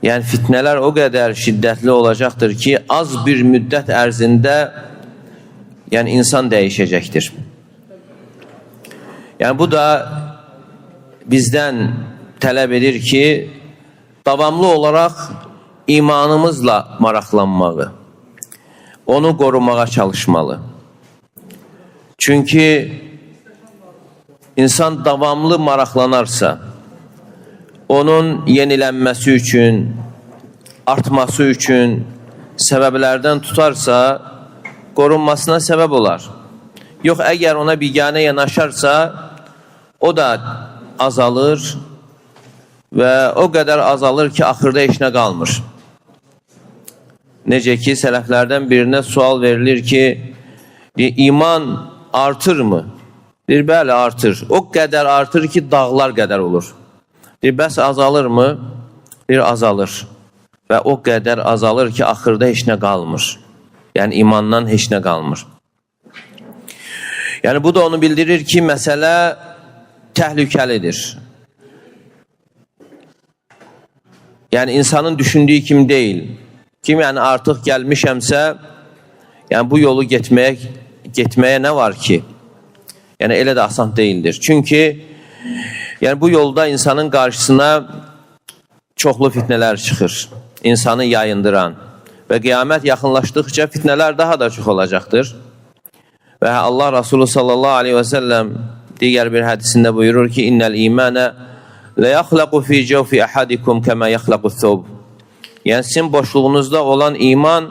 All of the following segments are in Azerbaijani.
Yəni fitnələr o qədər şiddətli olacaqdır ki, az bir müddət ərzində yəni insan dəyişəcəkdir. Yəni bu da bizdən tələb edir ki, davamlı olaraq imanımızla maraqlanmağı, onu qorumağa çalışmalı. Çünki insan davamlı maraqlanarsa, onun yenilənməsi üçün, artması üçün səbəblərdən tutarsa, qorunmasına səbəb olar. Yox, əgər ona biganə yanaşarsa, o da azalır və o qədər azalır ki, axırda heç nə qalmır. Necə ki, sələflərdən birinə sual verilir ki, iman artır mı? Deyir, bəli, artır. O qədər artır ki, dağlar qədər olur. Deyir, bəs azalır mı? Deyir, azalır. Və o qədər azalır ki, axırda heç nə qalmır. Yəni, imandan heç nə qalmır. Yəni, bu da onu bildirir ki, məsələ təhlükəlidir. Yəni, insanın düşündüyü kimi deyil. Kim, yəni, artıq gəlmişəmsə, yəni, bu yolu getməyə nə var ki? Yəni, elə də asan deyildir. Çünki, yəni, bu yolda insanın qarşısına çoxlu fitnələr çıxır. İnsanı yayındıran. Və qiyamət yaxınlaşdıqca fitnələr daha da çox olacaqdır. Və Allah Resulü sallallahu aleyhi və səlləm digər bir hədisində buyurur ki, İnnəl imanə lə yaxlaqu fi cevfi əhadikum kəmə yaxlaqu thub. Yəni, sizin boşluğunuzda olan iman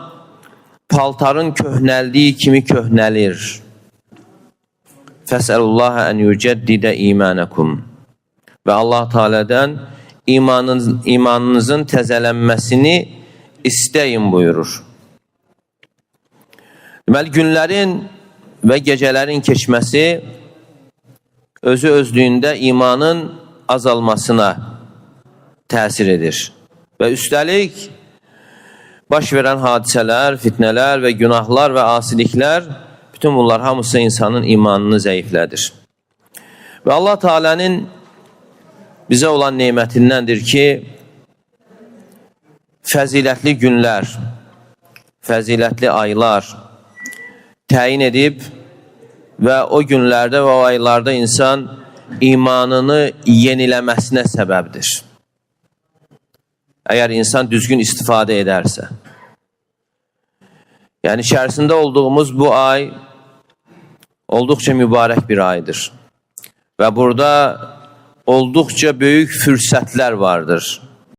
paltarın köhnəldiyi kimi köhnəlir. Fəsəlullaha ən yücəddidə imanəkum. Və Allah Teala'dan imanınızın təzələnməsini istəyin buyurur. Deməli, günlərin və gecələrin keçməsi özü özlüyündə imanın azalmasına təsir edir. Və üstəlik, baş verən hadisələr, fitnələr və günahlar və asiliklər, bütün bunlar hamısı insanın imanını zəiflədir. Və Allah Teala'nın bizə olan nemətindəndir ki, fəzilətli günlər, fəzilətli aylar təyin edib və o günlərdə və o aylarda insan imanını yeniləməsinə səbəbdir. Əgər insan düzgün istifadə edərsə. Yəni, içərisində olduğumuz bu ay olduqca mübarək bir aydır. Və burada olduqca böyük fürsətlər vardır.